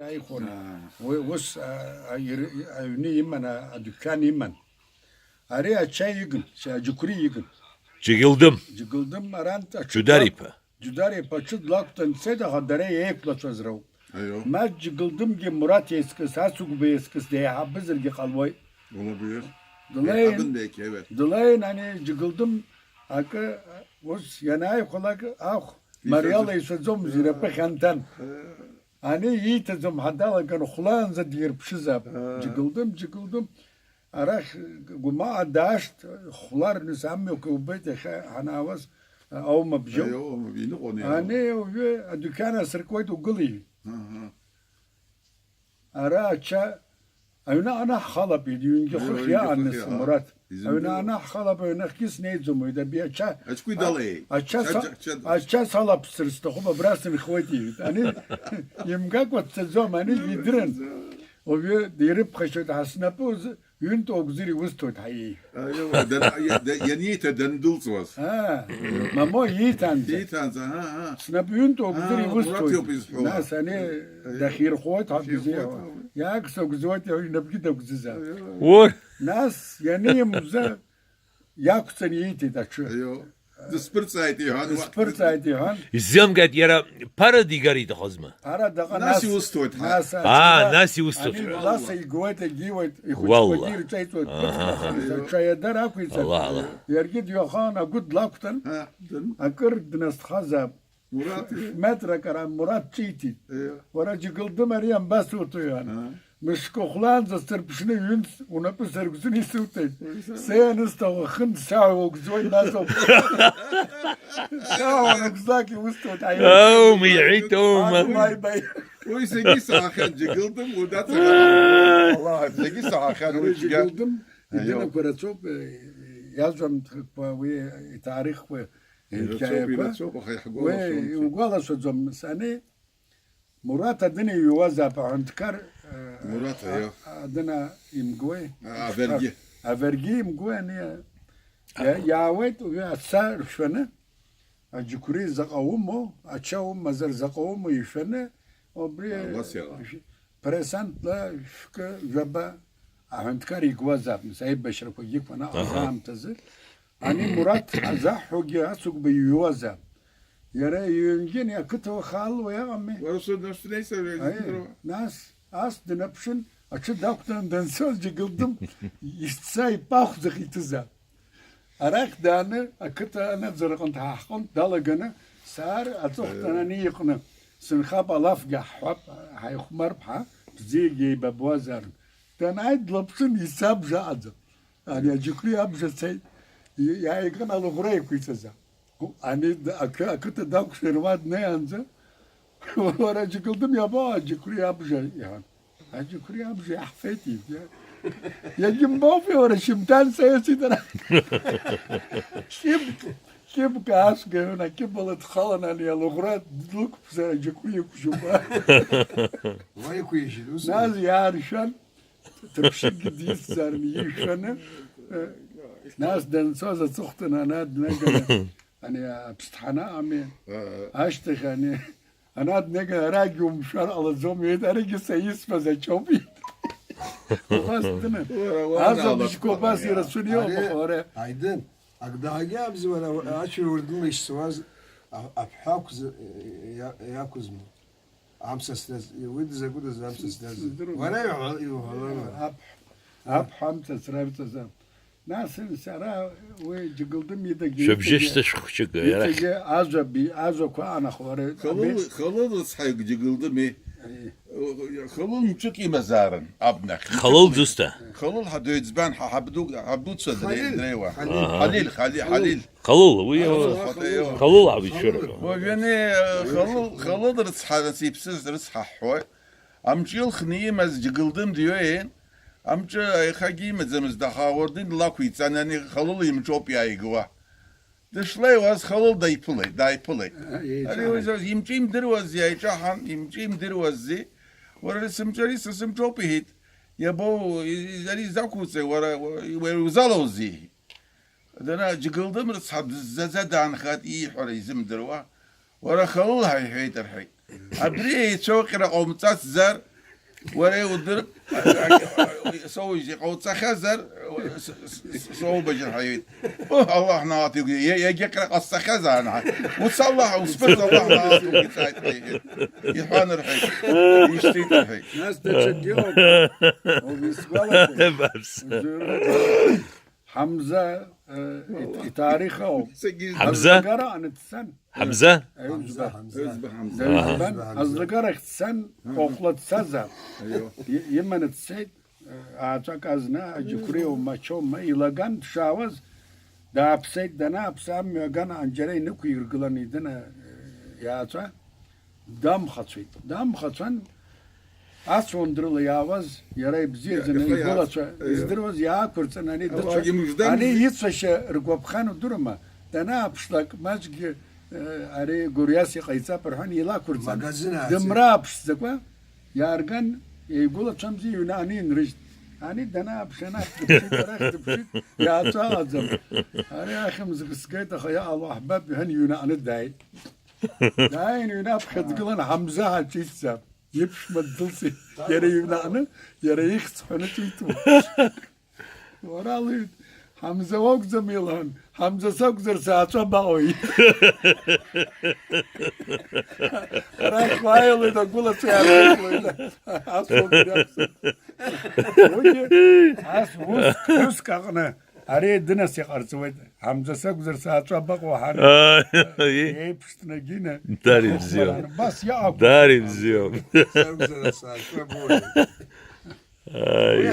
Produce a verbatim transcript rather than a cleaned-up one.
Аихәон. Аа. Уи ус, а, а, ир-, аҩны иман, а, адәқьан иман. Ари ача игын, ача, аџьықәреи игын. Џьгьылдым. Џьгьылдым арантә аҽы Џьудар длақә-, иԥа. Џьудар иԥа аҽы длақәтәан дцеит, аха дара еиқәлацәаз роуп. Аио. Ма Џьгьылдымгьы Мураҭ еизкыс, ацыгәба еизкыс деиҳабызаргьы ҟалуеит. Улабиер. Длеин, Деиҳабын деқьевер. Длеин ани Џьгьылдым акы, ус ианааихәалак ахә, Ишәаӡом. Мариала ишәаӡомыз, инапы хьанҭан. Ани ииҭаӡом ҳәа далаган, хәлаанӡа дирԥшызаап. Аа. Џьгылдым, џьгылдым. Арахь гәмаҟа даашт, хәларныс амҩақәа убеит иахьа ҳанаауаз, аума бжьоуп. Аио, аума, иныҟәон иара. Ани уажәы адәқьан асыркуеит, угыл иҳәеит. Аҳа. Ара ача, аҩны анаҳхалап, иҩнгьы Аио, хыхь иҩнгьы иааныс, хыхь, аҳа. Мураҭ. Изымдыруа. Аҩны анаҳхалап, аҩнахьгьы снеиӡом, уи дабиа ача, Ачкәи а-, далеиеит. Ача са-, Ача, ача. Ача салаԥсырц сҭахуп, абра сынхоит, иҳәеит. Ани, имгакәа дцаӡом, ани идырын. Уажәы дирыԥхашьоит, ҳа снапы узы, ҩынтә угәзыр иусҭоит, ҳа иеиҳәеит. Аио, дан-, я-, да-, ианииҭа дандәылҵуаз. Аа, мамо ииҭанӡа. Ииҭанӡа, аҳа, аҳа. Снапы ҩынтә угәзыр Аа, иусҭоит. Мураҭ иоуп изҳәо. Нас ани Аио. дахьирхоит ҳәа Дахьирхоит бзиа. ҳәа. Иагсагәзуеит, инапгьы дагәӡызаап. Аио. Ур! Нас ианимза иақәҵаны ииҭеит аҽы. Аио. Дысԥырҵааит иҳәан, уа- Дысԥырҵааит иҳәан. Исзеилымкааит, иара ԥара дигар иҭахызма? Ԥара даҟа Нас нас, иусҭоит, ҳа. нас Аа, ачара нас иусҭоит. ани ласа игуеит, егьиуеит, ихәыҷқәагьы Уалла. ирҿеиҵоит, Аҳа. ԥыҭк аҽаиадар ақәиҵан. Аллах, Аллах. Иаргьы дҩахан, агәы длақәтәан, Ҳа, дын. акыр днастәхазаап. Мураҭ, э? Метрак ара Мураҭ ҿиҭит. Э. Уара Џьгылдым ари анбасуҭо, иҳәан. Э. Мышкы хәлаанӡа сырԥшны ҩынтә унапы саргәӡны исуҭеит. Уи са- Сеианысҭаху хынтә саҳәа угӡуеит, нас ауп. Саҳәа угәӡлак иусҭоит, аиеи. Аума, иҳәеит, аума. Ани маи баи. Уи зегьы саҳахьан, Џьгылдым, уи дацаҳахьан. Аллах, зегьы саҳахьан, Ари уи цәгьа. Џьгылдым, Аио. идинақәа рацәоуп, э, иажәамҭақәа, уи иҭаарихқәа, Ирацәоуп, Инкьаиақәа. ирацәоуп, аха иаҳгәалашәом Уи уи. иугәалашәаӡом, ани Мураҭ адын иҩуазаап аҳәынҭқар, э, Мураҭ, а-, аио. а-, адына имгуеи? А-, Авергьы. Авергьы имгуеи, ани, иа-, Аҳ. иаауеит уи аца ршәаны, аџьықәреи заҟа умоу, ача умазар заҟа умоу ишәаны, убри А, убас иҟан. Ԥресантла шәкы жәаба аҳәынҭқар игуазаап, нас аибашьрақәагьы ықәын аҟаз Аҳа. аамҭазы. Ани Мураҭ азаҳҳәогьы ацыгәба иҩуазаап. Иара иҩнгьы ани ақыҭа уахалуа иаҟами. Уара шәы-, нас шәнеисыр Аиеи, издыруа. Нас ас днаԥшын, аҽы дақәтәаны данцоз Џьгылдым исца ипахәӡах иҭызаап. Арахь дааны, ақыҭа анаӡара аҟынтә ҳааҳҟынтә далаганы, саар аҵыхәтәан Аиеи. ани иҟны, сынхап, алафгьы ҳҳәап, ҳаихәмарп ҳәа, бзиагьы еибабуазаарын. Данааи длаԥшын, исабжа аӡам. Ани аџьықәреи абжа цеит, и-, иааиган алыӷәра еиқәиҵазаап. Ани д-, ақы-, ақыҭа дақәшәа ируа днеиаанӡа, уара Џьгылдым иабо аџьықәреи абжа, иҳәан. Аџьықәреи абжа иаҳфеит, ибжа. Иагьымбоупеи, уара, шьымҭан сеицит ара. Кьыб-, кьыбга асгаҩын, акьыбала дхалан, ани алыӷәра длықәԥзар аџьықәреи иқәжьума. Уа иқәижьит, ус. Нас иааршәан, Ҭаԥшьыкгьы дицзаарын, ишәаны, э, нас данцоз аҵыхәтәан ана днаганы, ани аԥсҭҳана ами, Ыы. ашьҭахь ани, ана днаганы, арагьы умшәар ҟалаӡом, иҳәеит, аригьы са исҳәаз аҷоуп, иҳәеит. Убас дыны. Уара, уара Аза алаԥш бжьқәа убас ҟалаиа. ирацәаны иоуп, Ари, аха уара. Аидын, ак дагьаабзиуан, ачуи урдыма ишцауаз, а-, аԥҳәақәз-, иа-, иақәызма? Амца сназ, уи дызакәыдаз амца сназ. Сыздыруам. Уара иуҳәа-, иуҳәалама? Аԥ-, аԥҳә амца срарҵазар. Нас сара уи Џьгылдым идагьы, Шәыбжьы идагьы, шьҭышәх хәыҷык, иара. Идагьы ажәа би-, ажәақәа аанахо, уара Халыл, аби-, Халыл рыцҳаҩ Џьгылдыми. Аи. Халыл мҿык имазаарын абнахь. Халыл дызҭа? Халыл ҳаду иӡбан, ҳа ҳабду, ҳабдуцәа Халил. дреи-, дреиуа. Халил. Аҳа. Халил, Хали-, Халил. Халыл, уи, Халыл, уи, Халил. Халыл ҳауицәыра. Уажәы ани, Халыл, Халыл рыцҳа, нас иԥсыз рыцҳа ҳҳәоит. Амҿы илхны имаз Џьгылдым диоуеин, амҿы аихагьы имаӡамызт, аха ауардын лақәиҵан, ани Халыл имҿоуп иааигауа. Дышлеиуаз Халыл дааиԥылеит, дааиԥылеит. Ари еиҿаҳаит. Уи имҿы имдыруази, иааиҿаҳан, имҿы имдыруази. Уара сымҿы, ари са сымҿоуп, иҳәеит. Иабоу, и-, и-, ари изақәуҵеи, уара, уа-, уара узалоузеи? Дара Џьгылдым рыцҳа дыззаӡа даанхеит, ииҳәара изымдыруа. Уара Халыл ҳәа иҳәеит, рҳәеит. Абри еицәоуҟьара ҟаумҵацзар, Уара иудыр, соужь иҟауҵахьазар, с-, с-, с-, соубажьыр ҳәа иҳәеит. О, Аллаҳ наҟ иугеит, иа-, иагьакра ҟасҵахьазаан ҳәа. Уца Аллаҳ, усԥырҵ Аллаҳ наҟ иугеит ҳәа иҳәеит. Иҳәан рҳәеит. Ишьҭит рҳәеит. Нас даҽакгьы ыҟоуп. Убри сгәалашәоит. Баԥс. Ҳамза, э, ит-, иҭаарих ауп. Ҳамза? Азнагара аныццан. Ҳамза? Аҩызба. Ҳамза, Ҳамза. Аҩызба Ҳамза. Аҩызбан, Ҳамза. Азнагара ахь дцан, Ҳа. Ҟәаҟәла дцазаап. Аио. И-, иманы дцеит, э, ааҵәак азна, аџьықәреиума, ачоума, илаган дшаауаз, дааԥсеит, данааԥса, амҩа аган анџьара инықәиргылан, идына, э, иааҵәа. Дамхацәеит. Дамхацәан, ацәондырла иаауаз, иара ибзиаӡаны Иа-, ихы игәылацәа иац-, издыруаз, иаақәырҵан, ани Ауаагьы дыцәа-, мыждамзи. Ани ицәашьа ргәаԥхан удыруама? Данааԥшлак, маҷгьы, э, ари гәырҩас иҟаиҵап рҳәан, илақәырҵан. Магазин аацы. Дымрааԥшӡакәа, иаарган, игәылацәамзи, иҩнаҟны инрыжьт. Ани данааԥш, анахь дыԥшит, арахь дыԥшит, иааҵәа аӡам. Ари ахьымӡӷ сгеит, аха иаҟало ҳбап, иҳәан, иҩнаҟны дааит. Дааин, иҩны аԥхьа дгылан, Ҳамза ҳаҿиҭӡа. Иԥшәма ддәылҵит. Иара иҩнаҟны, иара ихьӡ ҳәаны ҿиҭуан. Уара, лҳәеит, Ҳамза уакәӡам, илҳәан, Ҳамза сакәзар, сааҵәа баҟои? Арахь уааилоит, агәылацәа иаадгылоит. Ас угәы иаԥсоит. Уигьы ас уск, уск аҟны Ари дынас иҟарҵуеит, Ҳамза сакәзар, сааҵәа баҟоу ҳан. Ааи. Еиԥшҭнагьы ина. Дари бзиоу. Бас иаақәа. Дари бзиоу. Сакәзар, сааҵәа боуеит. Ааи.